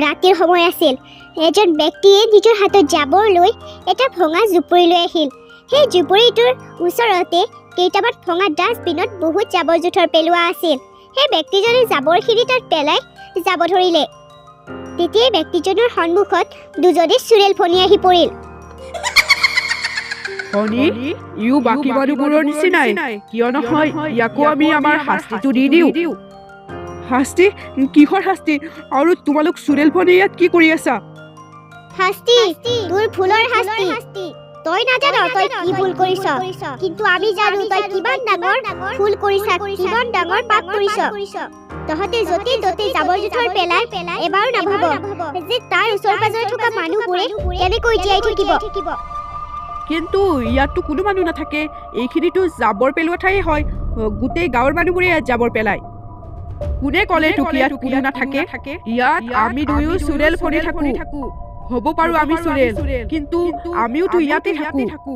ৰাতিৰ সময় আছিল। এজন ব্যক্তিয়ে নিজৰ হাতত জাবৰ লৈ এটা ভঙা জুপুৰি লৈ আহিল। সেই জুপুৰিটোৰ ওচৰতে কেইটামান ভঙা ডাষ্টবিনত বহুত জাবৰ জোঁথৰ পেলোৱা আছিল। সেই ব্যক্তিজনে জাবৰখিনি তাত পেলাই যাব ধৰিলে। তেতিয়াই ব্যক্তিজনৰ সন্মুখত দুজনী চুৰেল ফণী আহি পৰিল। ফণী, ইও বাকী মানুহবোৰৰ নিচিনাই। কিয় নহয় ইয়াকো আমি আমাৰ শাস্তিটো দি দিওঁ। শাস্তি? কিহৰ শাস্তি? আৰু তোমালোক চুৰেল ফণী ইয়াত কি কৰি আছা? শাস্তি, তোৰ ভুলৰ শাস্তি। তই নাজান তই কি ভুল কৰিছ, কিন্তু আমি জানো তই কিমান ডাঙৰ ভুল কৰিছ, কিমান ডাঙৰ পাপ কৰিছ। তহঁতে য'তে ত'তে জাবৰ জোঁথৰ পেলাই এবাৰো নাভাব যে তাৰ ওচৰ পাজৰে থকা মানুহবোৰে কেনেকৈ জীয়াই থাকিব। কিন্তু ইয়াততো কোনো মানুহ নাথাকে। এইখিনিতো জাবৰ পেলোৱা ঠাই হয়। গোটেই গাঁৱৰ মানুহবোৰে ইয়াত জাবৰ পেলায়। কোনে ক'লে তোক ইয়াত কোনো নাথাকে? ইয়াত আমি দুয়ো চুৰেল ফণী থাকো। হ'ব পাৰো আমি চুৰেল, কিন্তু আমিওতো ইয়াতে থাকো।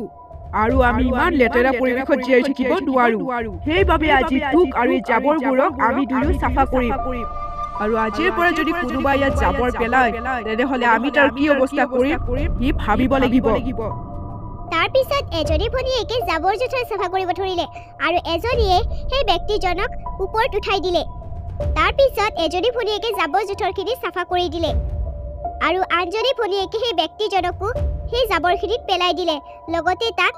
আৰু আমি ইমান লেতেৰা পৰিৱেশত জীয়াই থাকিব নোৱাৰো। সেইবাবে আজি তোক আৰু এই জাবৰবোৰক আমি দুয়ো চাফা কৰিম। আৰু আজিৰ পৰা যদি কোনোবা ইয়াত জাবৰ পেলায়, তেনেহ'লে আমি তাৰ কি অৱস্থা কৰিম সি ভাবিব লাগিব। তাৰপিছত এজনী ভনীয়েকে জাবৰ জোঁথৰ চাফা কৰিব ধৰিলে আৰু এজনীয়ে সেই ব্যক্তিজনক ওপৰত উঠাই দিলে। তাৰপিছত এজনী ভনীয়েকে জাবৰ জোঁথৰখিনি চাফা কৰি দিলে আৰু আনজনী ভনীয়েকে সেই ব্যক্তিজনকো সেই জাবৰখিনিত পেলাই দিলে, লগতে তাক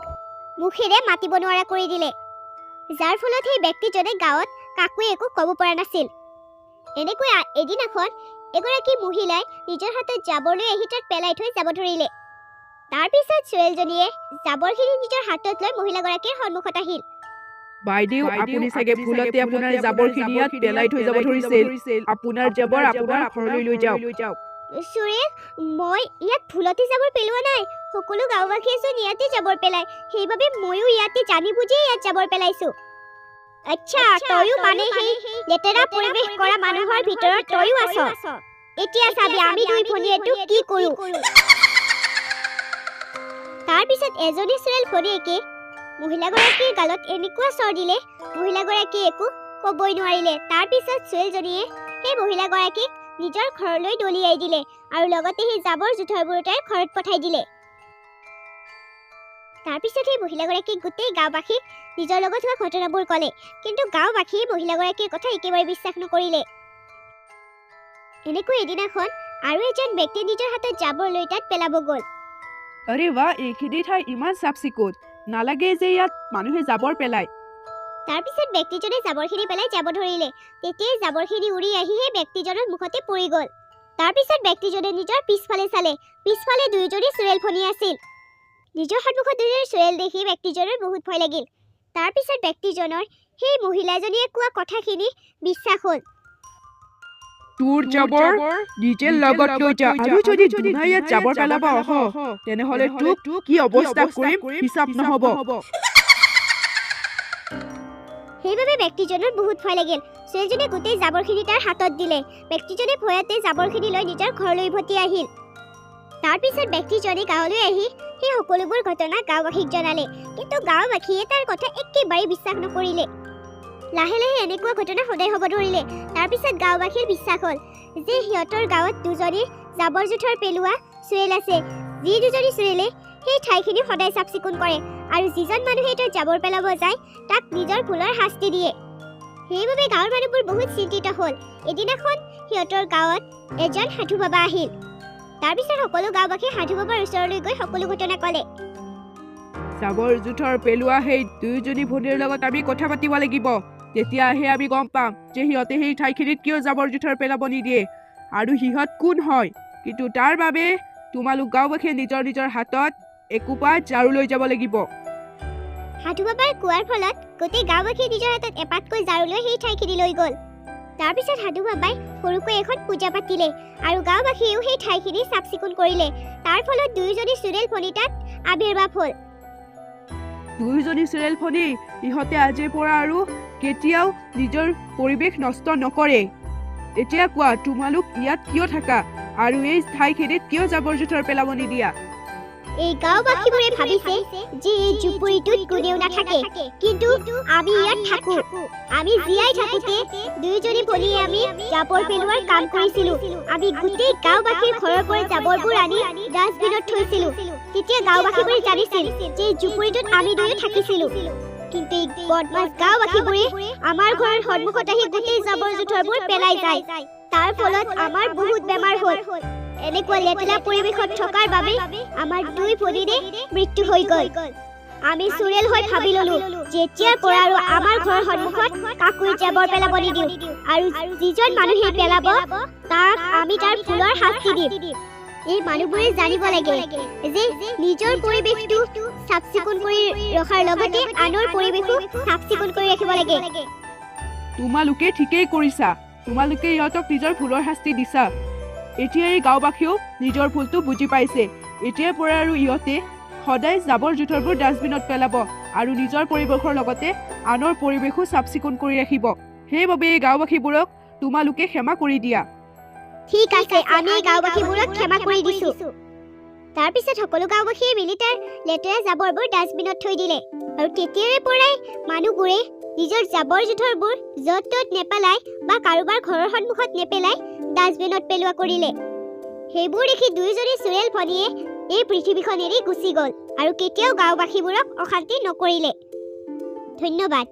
মুখেৰে মাতিব নোৱাৰা কৰি দিলে, যাৰ ফলত সেই ব্যক্তিজনে গাঁৱত কাকো একো ক'ব পৰা নাছিল। এনেকৈ এদিনাখন এগৰাকী মহিলাই নিজৰ হাতত জাবৰ লৈ আহি তাত পেলাই থৈ যাব ধৰিলে। তাৰপিছত চুৰেলজনীয়ে জাবৰখিনি নিজৰ হাতত লৈ মহিলাগৰাকীৰ সন্মুখত আহিল। বাইদেউ, আপুনি চাগে ভুলতে আপোনাৰ জাবৰখিনি ইয়াত পেলাই থৈ যাব ধৰিছিল। আপোনাৰ জাবৰ আপোনাৰ ঘৰলৈ লৈ যাওক। চুৰেল, মই ইয়াত ভুলতে জাবৰ পেলোৱা নাই। সকলো গাঁওবাসীয়েচোন ইয়াতে জাবৰ পেলায়, সেইবাবে ময়ো ইয়াতে জানি বুজিয়ে ইয়াত জাবৰ পেলাইছো। আচ্ছা, তয়ো মানে সেই লেতেৰা পৰিৱেশ কৰা মানুহৰ ভিতৰত তয়ো আছ। এতিয়া চাবি আমি দুই ভনীয়ে তোক কি কৰোঁ। তাৰপিছত এজনী চুৰেল ভনীয়েকে মহিলাগৰাকীৰ গালত এনেকুৱা চৰ দিলে, মহিলাগৰাকীয়ে একো ক'বই নোৱাৰিলে। তাৰপিছত চুৰেলজনীয়ে সেই মহিলাগৰাকীক নিজৰ ঘৰলৈ দলিয়াই দিলে আৰু লগতে সেই জাবৰ জোঁথৰবোৰ তাইৰ ঘৰত পঠাই দিলে। তাৰপিছত সেই মহিলাগৰাকীক গোটেই গাঁওবাসীক নিজৰ লগত হোৱা ঘটনাবোৰ ক'লে, কিন্তু গাঁওবাসীয়ে মহিলাগৰাকীৰ কথা একেবাৰে বিশ্বাস নকৰিলে। এনেকৈ এদিনাখন আৰু এজন ব্যক্তিয়ে নিজৰ হাতত জাবৰ লৈ তাত পেলাব গ'ল। আৰে বাহ, এইখিনি ঠাই ইমান চাফ চিকুণ, নালাগে যে ইয়াত মানুহে জাবৰ পেলায়। তাৰপিছত ব্যক্তিজনে জাবৰখিনি পেলাই যাব ধৰিলে। তেতিয়াই জাবৰখিনি উৰি আহি সেই ব্যক্তিজনৰ মুখতে পৰি গ'ল। তাৰপিছত ব্যক্তিজনে নিজৰ পিছফালে চালে। পিছফালে দুয়োজনী চুৰেল ফণী আছিল। নিজৰ সন্মুখত দুয়োজনী চুৰেল দেখি ব্যক্তিজনৰ বহুত ভয় লাগিল। তাৰপিছত ব্যক্তিজনৰ সেই মহিলাজনীয়ে কোৱা কথাখিনি বিশ্বাস হ'ল। তোৰ জাবৰ নিজে লগত লৈ যা, আৰু যদি দুনাই ইয়াত জাবৰ পেলাব আহ, তেনেহ'লে তোক কি অৱস্থা কৰিম হিচাপ নহ'ব। সেইবাবে ব্যক্তিজনৰ বহুত ভয় লাগিল। ছোৱালীজনীয়ে গোটেই জাবৰখিনি তাৰ হাতত দিলে। ব্যক্তিজনে ভয়তে জাবৰখিনি লৈ নিজৰ ঘৰলৈ উভতি আহিল। তাৰপিছত ব্যক্তিজনে গাঁৱলৈ আহি সেই সকলোবোৰ ঘটনা গাঁওবাসীক জনালে, কিন্তু গাঁওবাসীয়ে তাৰ কথা একেবাৰে বিশ্বাস নকৰিলে। লাহে লাহে এনেকুৱা ঘটনা সদায় হ'ব ধৰিলে। তাৰপিছত গাঁওবাসীৰ বিশ্বাস হ'ল যে সিহঁতৰ গাঁৱত দুজনী জাবৰ জোঁথৰ পেলোৱা চুৰেল আছে, যি দুজনী চুৰেলে সেই ঠাইখিনি সদায় চাফ চিকুণ কৰে আৰু যিজন মানুহে তাত জাবৰ পেলাব যায় তাক নিজৰ ভুলৰ শাস্তি দিয়ে। সেইবাবে গাঁৱৰ মানুহবোৰ বহুত চিন্তিত হ'ল। এদিনাখন সিহঁতৰ গাঁৱত এজন সাধু বাবা আহিল। তাৰপিছত সকলো গাঁওবাসী সাধু বাবাৰ ওচৰলৈ গৈ সকলো ঘটনা ক'লে। জাবৰ জোঁথৰ পেলোৱা সেই দুয়োজনী ভনীৰ লগত আমি কথা পাতিব লাগিব। তেতিয়াহে আমি গম পাম যে সিহঁতে সেই ঠাইখিনিত কিয় জাবৰ জোঁথৰ পেলাব নিদিয়ে আৰু সিহঁত কোন হয়। কিন্তু তাৰ বাবে তোমালোক গাঁওবাসীয়ে নিজৰ নিজৰ হাতত একোপা ঝাৰু লৈ যাব লাগিব। সাধু বাবাৰ কোৱাৰ ফলত গোটেই গাঁওবাসীয়ে নিজৰ হাতত এপাতকৈ ঝাৰু লৈ সেই ঠাইখিনিলৈ গ'ল। তাৰপিছত সাধু বাবাই সৰুকৈ এখন পূজা পাতিলে আৰু গাঁওবাসীয়েও সেই ঠাইখিনি চাফ চিকুণ কৰিলে। তাৰ ফলত দুয়োজনী চুৰেল ফণী তাত আৱিৰ্ভাৱ হ'ল। দুয়োজনী চুৰেল ফণী ইহঁতে আজিৰ পৰা আৰু কেতিয়াও নিজৰ পৰিৱেশ নষ্ট নকৰে। এতিয়া কোৱা, তোমালোক ইয়াত কিয় থাকা আৰু এই ঠাইখিনিত কিয় জাবৰ জোঁথৰ পেলাব নিদিয়া? এই গাঁওবাসীবোৰে ভাবিছে যে এই জুপুৰিটোত কোনেও নাথাকে, কিন্তু আমি ইয়াত থাকো। আমি জীয়াই থাকোতে দুয়োজনী ভনীয়ে আমি জাবৰ পেলোৱাৰ কাম কৰিছিলো। আমি গোটেই গাঁওবাসীৰ ঘৰৰ পৰা জাবৰবোৰ আনি ডাষ্টবিনত থৈছিলো। তেতিয়া গাঁওবাসীবোৰে জানিছিল যে এই জুপুৰিটোত আমি দুয়ো থাকিছিলো। কিন্তু এই বদমাছ গাঁওবাসীবোৰে আমাৰ ঘৰৰ সন্মুখত আহি গোটেই জাবৰ জোঁথৰবোৰ পেলাই যায়। তাৰ ফলত আমাৰ বহুত বেমাৰ হ'ল। এনেকুৱা লেতেৰা পৰিৱেশত থকাৰ বাবে আমাৰ দুই ভনীৰে মৃত্যু হৈ গ'ল। আমি চুৰেল হৈ ভাবি ললো, যেতিয়াৰ পৰা আৰু আমাৰ ঘৰৰ সন্মুখত কাকো জাবৰ পেলাব নিদিওঁ আৰু যিজন মানুহে পেলাব তাক আমি তাৰ ভুলৰ শাস্তি দিম। এই মানুহবোৰে জানিব লাগে যে নিজৰ পৰিৱেশটো চাফ চিকুণ কৰি ৰখাৰ লগতে আনৰ পৰিৱেশো চাফ চিকুণ কৰি ৰাখিব লাগে। তোমালোকে ঠিকেই কৰিছা। তোমালোকে ইহঁতক নিজৰ ভুলৰ শাস্তি দিছা। এতিয়া এই গাঁওবাসীয়েও নিজৰ ভুলটো বুজি পাইছে। এতিয়াৰ পৰা আৰু ইহঁতে সদায় জাবৰ জোঁথৰবোৰ ডাষ্টবিনত পেলাব আৰু নিজৰ পৰিৱেশৰ লগতে আনৰ পৰিৱেশো চাফ চিকুণ কৰি ৰাখিব। সেইবাবে এই গাঁওবাসীবোৰক তোমালোকে ক্ষমা কৰি দিয়া। ঠিক আছে, আমি এই গাঁওবাসীবোৰক ক্ষমা কৰি দিছো। তাৰপিছত সকলো গাঁওবাসীয়ে মিলি তাৰ লেতেৰা জাবৰবোৰ ডাষ্টবিনত থৈ দিলে আৰু তেতিয়াৰে পৰাই মানুহবোৰে নিজৰ জাবৰ জোঁথৰবোৰ য'ত ত'ত নেপেলাই বা কাৰোবাৰ ঘৰৰ সন্মুখত নেপেলাই ডাষ্টবিনত পেলোৱা কৰিলে। সেইবোৰ দেখি দুয়োজনী চুৰেল ভনীয়ে এই পৃথিৱীখন এৰি গুচি গ'ল আৰু কেতিয়াও গাঁওবাসীবোৰক অশান্তি নকৰিলে। ধন্যবাদ।